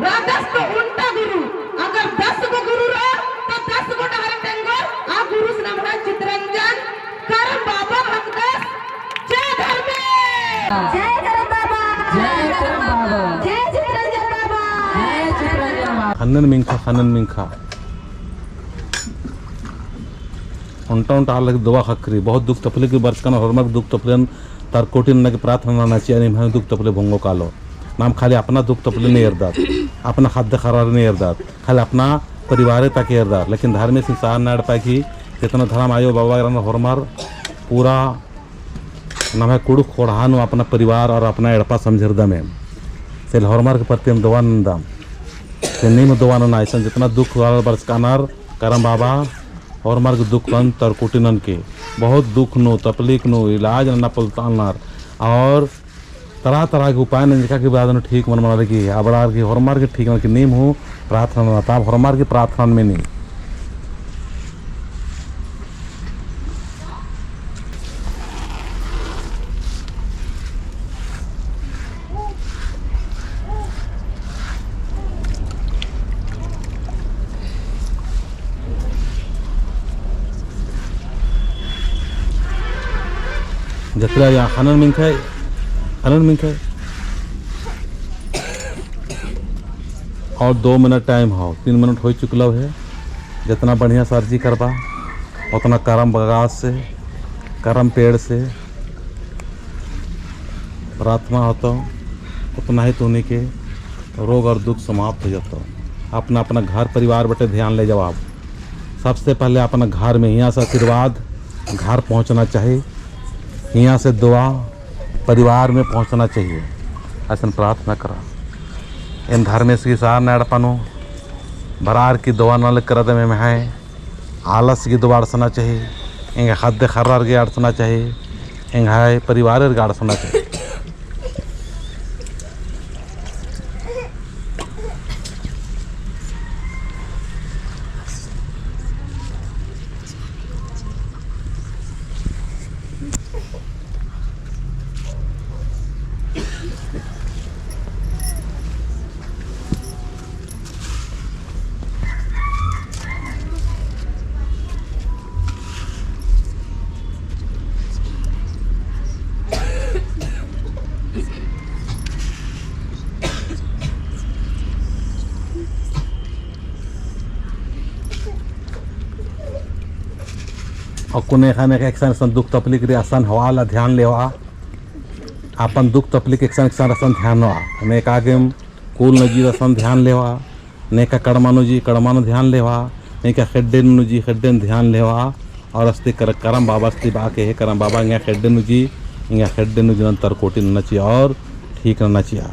राधस तो उल्टा गुरु। अगर 10 गो गुरु रहो तो 10 गो डहर टेंगो। आ गुरु से नाम है चितरंजन करम बाबा हकदस। जय धर्मे, जय करम बाबा, जय करम बाबा, जय चितरंजन बाबा, जय चितरंजन बाबा। खनन मिंखा खनन मिंखा उल्टा उल्टा हाल दुआ खकरी बहुत दुख तकलीफ की बरसकन हरमक दुख तकलीफ तार कोटिन न प्रार्थना नाची नहीं दुख तकलीफ भंगो कालो नाम खाली अपना दुख तकलीफ नहीं एरदात, अपना खाद्य खरार नहीं एरदात, खाली अपना परिवार तक एरदात। लेकिन धार्मिक संसार न पाए कि जितना धर्म आयो बाबा हरमर पूरा नाम है कुड़ुक खोड़हानो अपना परिवार और अपना एड़पा समझरदा में से हरमर के प्रति हम दुआ नंदाम से नहीं में दुआ ना ऐसा जितना दुख बरसकानार करम बाबा और मार्ग दुख कन तरकुटिनन के बहुत दुख नो तकलीफ नो इलाज न पलतानार और तरह तरह के उपाय न के बाद न ठीक मन मना की अबड़ार की हरमार के ठीक न की नीम हो प्रार्थना न ताप हरमार की प्रार्थना में नहीं। जतरा या खनन मिंखाय खनन मिंखाय और 2 मिनट टाइम हो, 3 मिनट हो चुकल है। जितना बढ़िया सर्जी करबा उतना करम बगास से करम पेड़ से प्रार्थना होता उतना ही तुनी के रोग और दुख समाप्त हो जाता। अपना अपना घर परिवार बटे ध्यान ले जाओ आप। सबसे पहले अपना घर में यहाँ से आशीर्वाद घर पहुँचना चाहिए, यहाँ से दुआ परिवार में पहुँचना चाहिए। ऐसा प्रार्थना करा इन धर्मेश की सार नड़पनो बरार की दुआ न कर दे में है आलस की दुआ अड़सना चाहिए, इंग खाद्य खर्रार की अड़सना चाहिए, इंग है परिवार की अड़सना चाहिए। और कोने खाने का एक सन दुख तकलीफ रे आसान हवाला ध्यान लेवा अपन दुख तकलीफ एक सन असन ध्यान हुआ ने का गेम कुल नजी असन ध्यान लेवा, ने का कड़मानो जी कड़मानो ध्यान लेवा, ने का खेड्डे नु जी खेड्डे ध्यान लेवा। और अस्ति कर करम बाबा अस्ति बा के हे करम बाबा इंगा खेड्डे नु जी इंगा खेड्डे नु जी तर कोटि नची और ठीक न नचिया।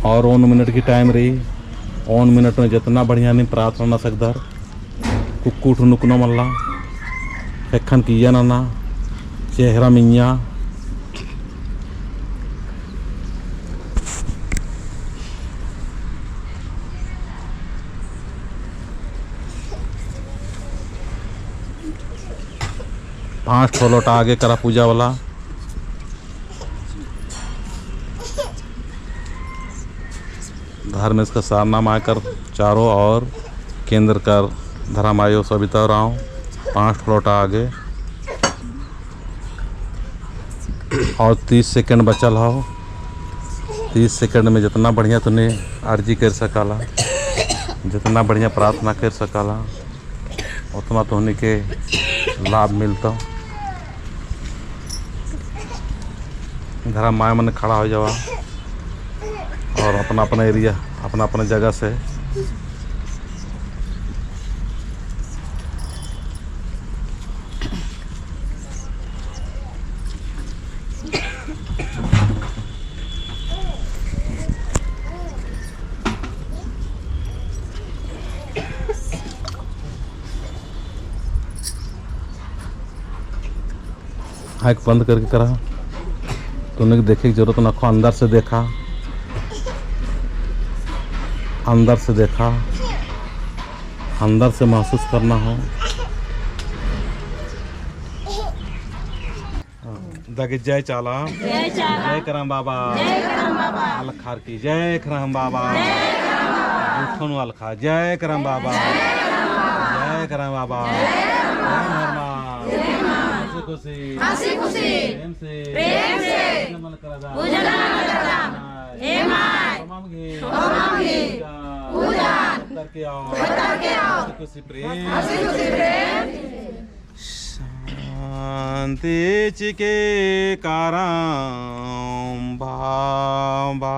और 1 मिनट की टाइम रही, 1 मिनट में जितना बढ़िया नहीं प्रार्थना ना सकदार कुक्कू ठुनुकनो मल्ला एखन किया ना ना चेहरा मियाँ पाँच ठो लोटा आगे करा पूजा वाला। धर्म इसका सारनाम आकर चारों और केंद्र कर धर्म आयो सविता राव 5 लोटा आगे और 30 सेकंड बचल हो। 30 सेकंड में जितना बढ़िया तूने अर्जी कर सकाला, जितना बढ़िया प्रार्थना कर सकाला, उतना तोहनी के लाभ मिलता। धर्म माया मन खड़ा हो जावा और अपना अपना एरिया अपना अपना जगह से आँख बंद करके करा तूने देखे की जरूरत ना खो, अंदर से देखा, अंदर से देखा, अंदर से महसूस करना हो। दगे जय चाला जय चाला जय करम बाबा जय करम बाबा अलखार की जय करम बाबा उठन अलखा जय करम बाबा जय करम बाबा जय हरमा हंसी खुशी हंसी खुशी प्रेम से प्रेम से नमन करदा पूजना करदा हे my मांगे मांगे पूजा करके आओ करके आओ हंसी खुशी प्रेम हंसी खुशी प्रेम शांति चिके कारम बाबा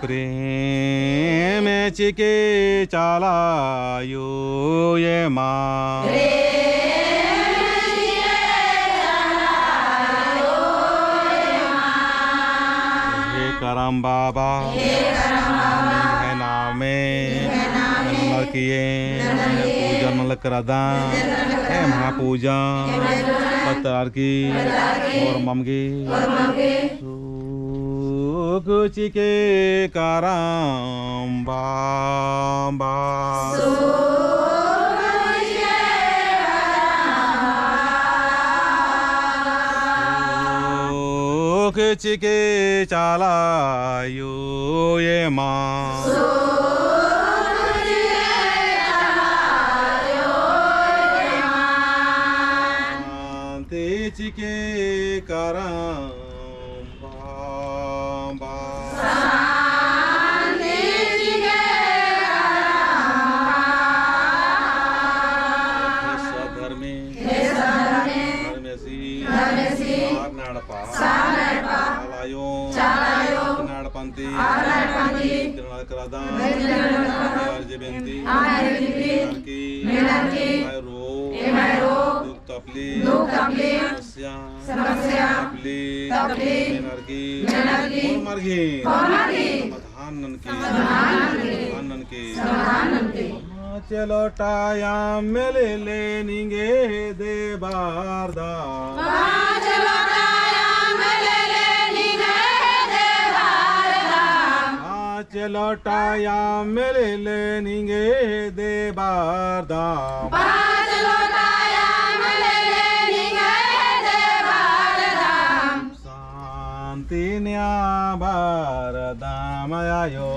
प्रेम चिके चालायो ये माँ हे करम बाबा है नामे नमन किए पूजन मल करदा हे महापूजा पतार की और ममगी सुख चिके करम बाबा सुख चिके चालायो ये माँ शांति चिके करम बाबा हे सधर्मे धर्मेसी नाडपा चालायो नाडपंती तिरुनालकरादा अर्ज बेनती की रो दुख तपली समस्या तपली मेनर्गी और मार्गी समाधान के समाधान के चलो टाया मेले ले निंगे दे बारदा पांच लोटाया मेले ले निगे देवारदा पाँच लोटाया मेले ले निंगे दे बारदा पांच लोटाया मेले ले निगे देवारदा शांति न्या बारदाम आयो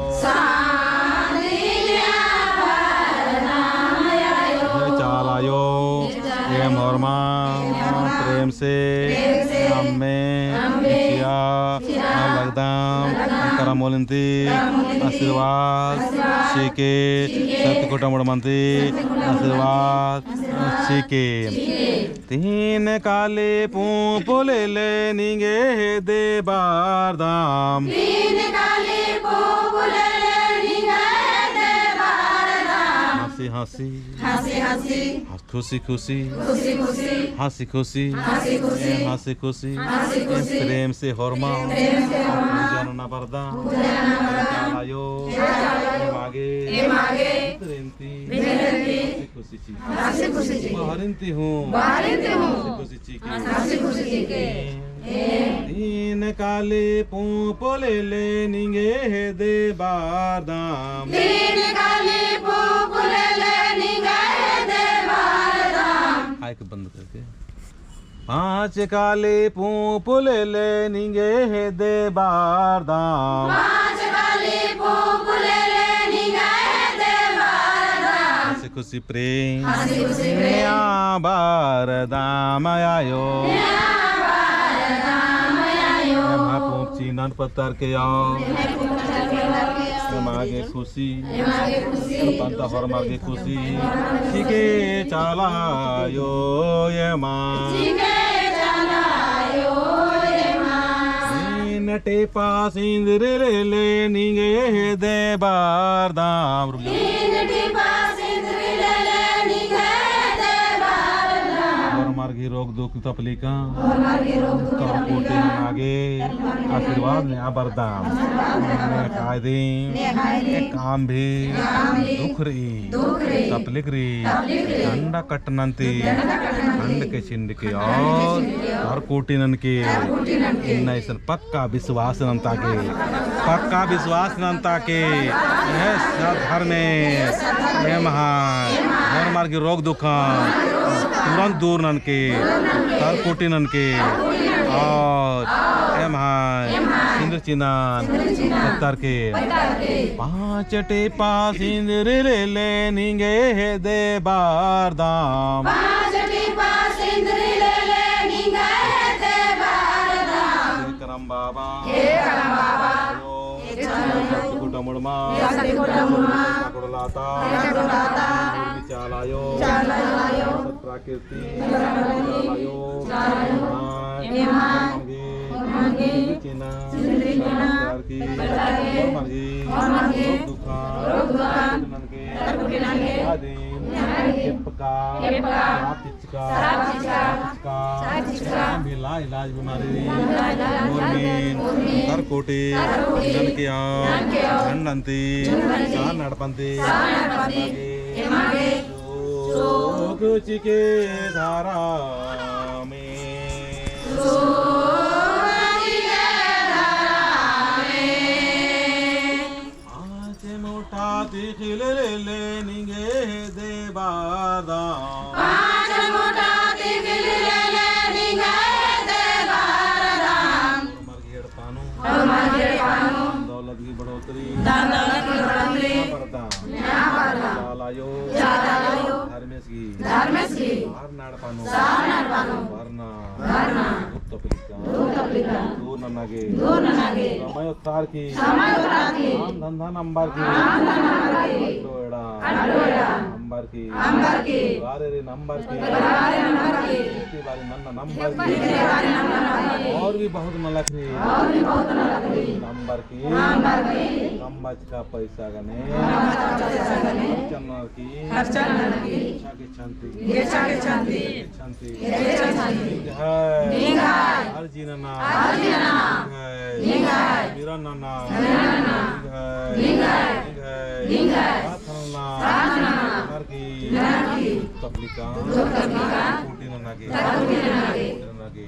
ये चालायो ये मोरमा प्रेम से अम्मे चिया लगदाम करमोलिंती आशीर्वाद सीके सत्यकोटा मुड़मंती आशीर्वाद सीके तीन काले पूपुले ले निगे दे बारदाम तीन काली फूल ले निगे देवारदा हंसी हंसी हंसी हंसी खुशी खुशी खुशी खुशी हंसी खुशी हंसी खुशी हंसी खुशी हंसी खुशी प्रेम से होरमा पूजन न बरदा चालायो मागे मागे प्रेमती हंसी खुशी ची हंसी खुशी जी बहरिंती हूँ बारिंती हूँ हंसी खुशी ची की हंसी खुशी जी के तीन काले पूपोले ले निंगे दे बारदाम तीन काली फूल ले निगे देवारदा आंख बंद करके पांच काले पूपुले ले निंगे दे बारदाम पांच काली फूल ले निगे देवारदा हंसी खुशी प्रेम हंसी खुशी प्रेम बारदाम आयो नन पत्थर के आओ मागे खुशी पंत हर मागे खुशी सीखे चालायो ये माँ तीन टेपा सिंदर ले ले निगे दे बार दाम रुक जाओ। और मार्गी रोग दुख तपलिका तोर कोटे मागे आशीर्वाद ने अबरदाम ने खाए दे काम भी दुख री तपलिक री ठंडा कटनंती ठंड के छिंड के और हर कोटी नन के इन्ना ऐसन पक्का विश्वास नंता के पक्का विश्वास नंता के हे धर्मे हे महा और मार्ग रोग दुखान तुरंत दूर नन के तर कोटि नन के और एम हाय सिंदूर चिनान पत्थर के पांच टेपा सिंदूर ले ले निंगे हे दे बार दाम। पांच टिपा सिंदरी ले ले निंगे दे बारदाम। हे करम बाबा हे करम बाबा कुटमुड़मा कुड़लाता चालायो सत्प्राकृति चालायो चिना इलाज बीमारी कोटि ननके नडपंती के धारा में पाँच मोटा दिखिल ले ले निगे दे बादाम। पांच मोटा दिखिल ले ले निंगे दे बारदाम। मरघेड़ पानो पानो दौलत की बढ़ोतरी दौलत की बढ़ोतरी वरदान चालायो चालायो धर्मेश की धर्मेश की हर नाड़ पानो सार पानो वरना वरना दुख तपलिका दूर ननागे दूर ननागे समय उतार की समय उतार की काम धंधा नंबर की अड्डोड़ा अड्डोड़ा अंबर की अंबर की बारे रे नंबर की बारे नंबर की इतनी बारी नन्ना नंबर की बारे नंबर की और भी बहुत मलक रे और भी बहुत नंबर की नंबर की नंबर की कम बच का पैसा गने चन्नर की खर्चा की इच्छा की शांति इच्छा की शांति शांति इच्छा शांति है हर जीना हर जीना है मेरा नाना है है प्रार्थना हर की तपलिका कोटि नना के कोटि नना के